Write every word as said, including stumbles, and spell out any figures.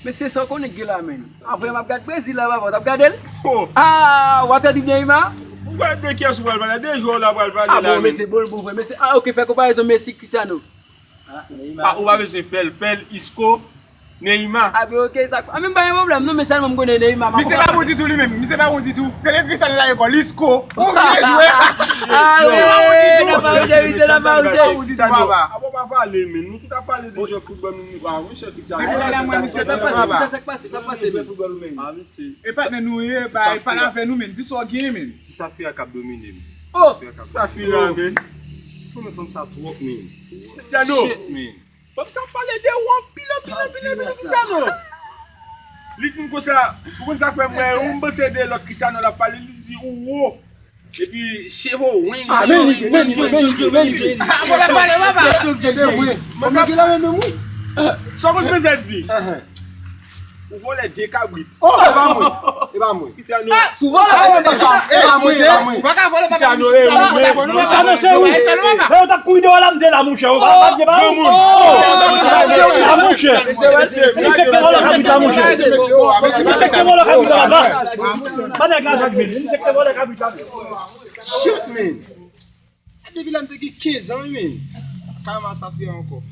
Mesye, sa w konnen k gen la, menn? Anvan m ap gad Brezil la, papa, w t ap gade l? Oh. Ah, w ap tande Neymar? Ou gade de kiyès ou pral pale? De jwè w la pral pale la, menn. Ah bon, mesye, bon, bon, vre, mesye. Ah, ok, fè konparezon Messi, Cristiano. Ah, ou pa bezwen fè l, fè l Isco, Neymar. Ah, ben, ok, sa, ah, men m pa gen pwoblèm, non, men sèlman m konnen Neymar. Misye pa bon ditou, li menm. Misye pa bon ditou. Tande Cristiano la, yo kòl Isco. Ou vye jwè. Ah, wi, misye pa bon ditou, papa. Ah, bon, pa pale, menn. Nou tout ap pale de jwè foutbòl, nou, ah, monchè, Cristiano. Depi talè, mwen, misye, sa k pase, sa k pase, sa k pase, menn? Ah, mesye. E patnè nou ye, ba, e pale avè nou, menn. Di sa w gen, menn. Ti Safira k ap domine, menn. Oh! Safira, menn. Ou renmen fanm sa twòp, menn. Cristiano. Shit, menn. Fanm sa pale de ou anpil, anpil, anpil, anpil, Cristiano. Li di m konsa, ou konn sa k fè mwen, ou m panse de lòt Cristiano l ap pale, li di ou wo. Epi cheve w, wen, ah, wen, men li, wen, men li, wen, men li, wen, men li, men li. Ah, bon, l ap pale, papa. Mwen sa ki la menm, wi. Sa w konn panse di? Ou vòlè de kabrit. Oh, e pa mwen. E pa mwen. Cristiano. Ah, souvan, ah, e pa mwen, e pa mwen. Ou pa ka vòlè, papa. Cristiano, e mwen. Cristiano, se ou. Lè yo t ap kouri deyò la, m te la, monchè. Ou pa, pa, pa, pa. Oh, ah, monchè. Li se te vòlè kabrit la, monchè. Li se te vòlè kabrit la, la. Pa nèg la, Jacques Ville. Li se te vòlè kabrit la. Shit, man. Depi lè m te gen kenz an, wi, man. Kalma sa fè ankò.